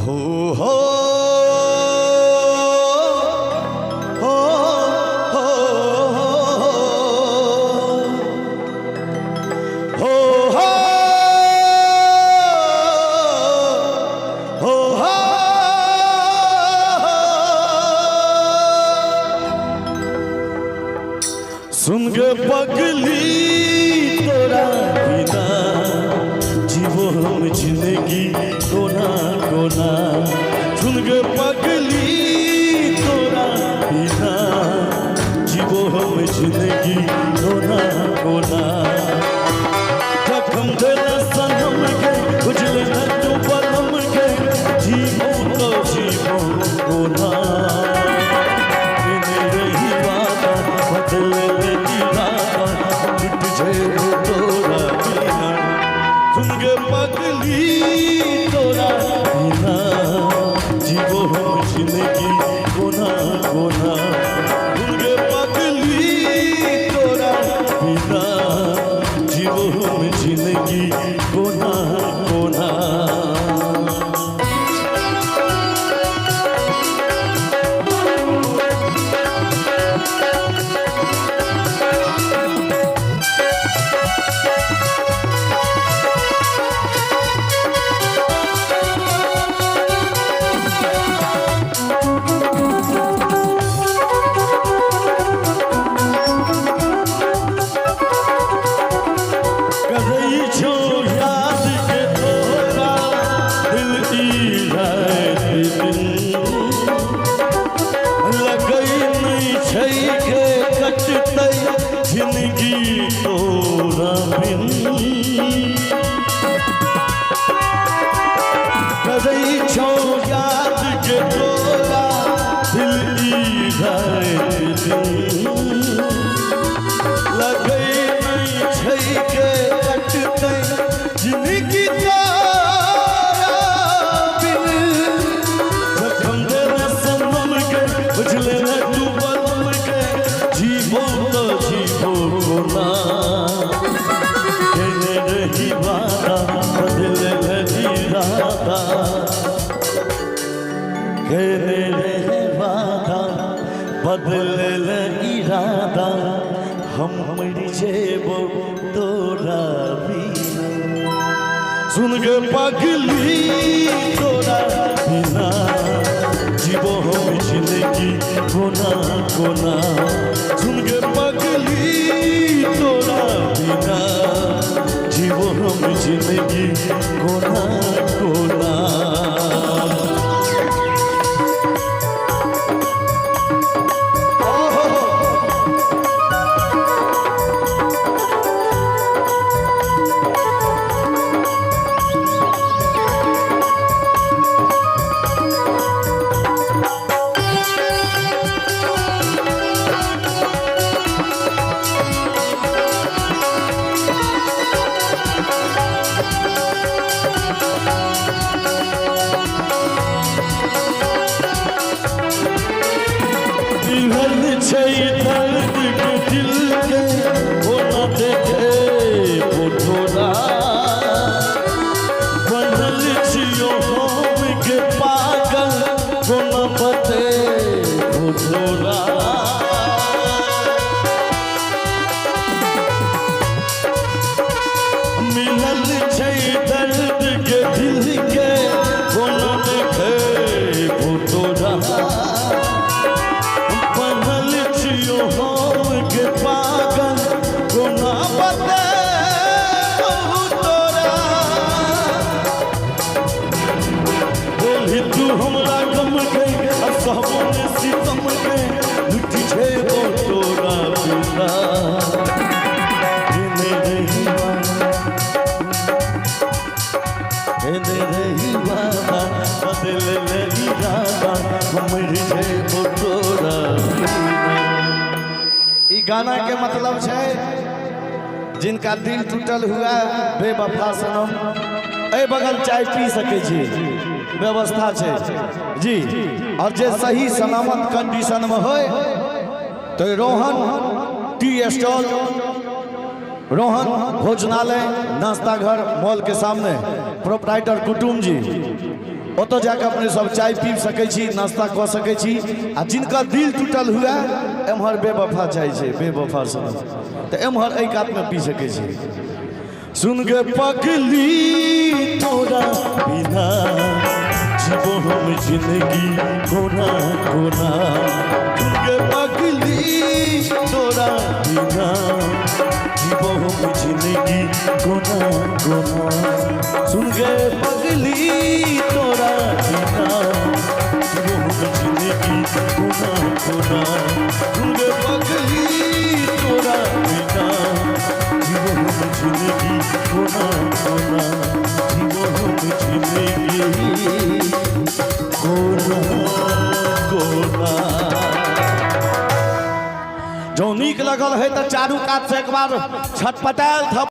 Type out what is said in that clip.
हो हो हो हो हो हो हो हो। सुन गे पगली तोरा बिना जीवो हम जिंदगी कोना कोना। सुन गे पगली तोरा बिना जीवो हम जिंदगी कोना कोना। जखम दिल सनम के उजले न तू बलम के जीवो तो जीवो कोना। रही वादा बदल इरादा मिट जेबो तोरा बिना। सुन गे पगली तोरा बिना जीवो हम जिंदगी कोना कोना। सुन गे पगली तोरा बिना जीवो हम जिंदगी कोना कोना। करै छौ याद के तोरा दिल ई राति दिन लगै नहि छै के कटतै जिंदगी तोरा बिन। करै छौ याद के तोरा दिल ई राति दिन लगै नहि छै के कटतै जिंदगी तोरा बिन। जखम देले सनम के बुझले न तू बलम के जीवो तो जीवो कोना। केने रही वादा बदले इरादा केने रहे वादा बदले इरादा हम मरि जेबो तोरा बिना। सुन गे पगली तोरा बिना जीवो हम जिंदगी कोना कोना। सुन गे पगली तोरा बिना जीवो हम जिंदगी कोना कोना। मिलल छै दर्द के दिल के कोना देखे तोरा। बनल छियो हम के पागल कोना बते तोरा। मिलल छै दर्द के दिल के कोना देखे तोरा। बनल छियो हम के पागल कोना बते तोरा। बोली तू हमरा गम के सहबो ने सितम के लुटि जेबो तोरा बिना। केने रही वादा केने रही वादा बदल ले इरादा मरि जेबो तोरा बिना। ई गाना के मतलब छै जिनका दिल टूटल हुआ बेवफा सनम एहि बगल चाय पी सकै छी, व्यवस्था छै जी। और जे सही सलामत कंडीशन में होय तो रोहन टी स्टॉल, रोहन भोजनालय, नाश्ता घर मॉल के सामने, प्रोपराइटर कुटुम जी। ओतऽ जाकऽ अपने सब चाय पी सकै छी, नाश्ता कऽ सकै छी। आ जिनकर दिल टूटल हुए, एम्हर बेवफा चाय छै, बेवफा सनम, तऽ एम्हर एहि कातमे पी सकै छी। सुन गे पगली, तोरा बिना जीवो हम जिंदगी कोना कोना। सुन गे पगली, तोरा बिना जीवो हम जिंदगी कोना कोना। सुन गे पगली, तोरा बिना जीवो हम जिंदगी कोना कोना। सुन गे पगली, तोरा बिना जीवो हम जिंदगी कोना कोना। जीवो हम जिंदगी कोना कोना। जँ नीक लगल है तऽ चारू कात से एक बार छटपटायल थप